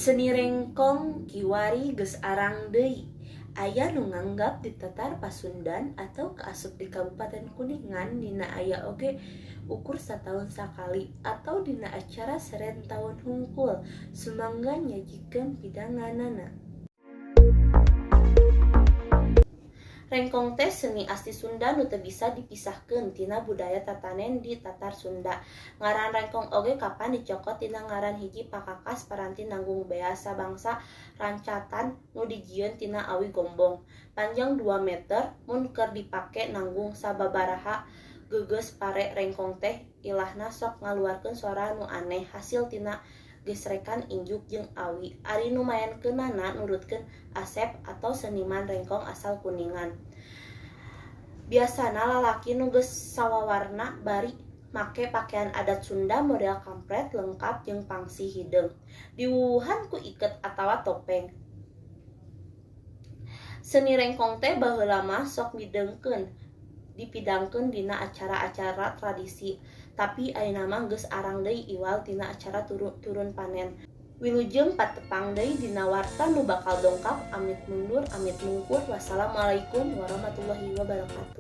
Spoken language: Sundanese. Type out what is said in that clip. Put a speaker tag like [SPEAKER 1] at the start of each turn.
[SPEAKER 1] Seni Rengkong kiwari geus arang deui. Aya nu nganggap di Tatar Pasundan atau kaasup di Kabupaten Kuningan dina aya oge ukur sataun sakali atau dina acara seren taun hungkul. Sumangga nyajikeun pidanganana. Rengkong teh seni asli Sunda nu teu bisa dipisahkeun tina budaya tatanen di Tatar Sunda. Ngaran Rengkong oge kapan dicokot tina ngaran hiji pakakas paranti nanggung beas sabangsa rancatan nu dijieun tina awi gombong. Panjang 2 meter mun keur dipake nanggung sababaraha geugeus pare. Rengkong teh ilahna sok ngaluarkeun sora nu aneh hasil tina gesrekan injuk jeung awi. Ari nu maenkeunana nurutkeun Asep atau seniman rengkong asal Kuningan. Biasana lalaki nu geus sawawarna bari make pakean adat Sunda model kampret lengkap jeung pangsi hideung. Diwuwuhan ku iket atawa topeng. Seni rengkong teh baheula mah sok dipidangkeun dina acara-acara tradisi, tapi ayeuna mah geus arang deui iwal tina acara turun panen. Wilujeng patepang deui dina warta nu bakal dongkap amit mundur amit mungkur. Wassalamualaikum warahmatullahi wabarakatuh.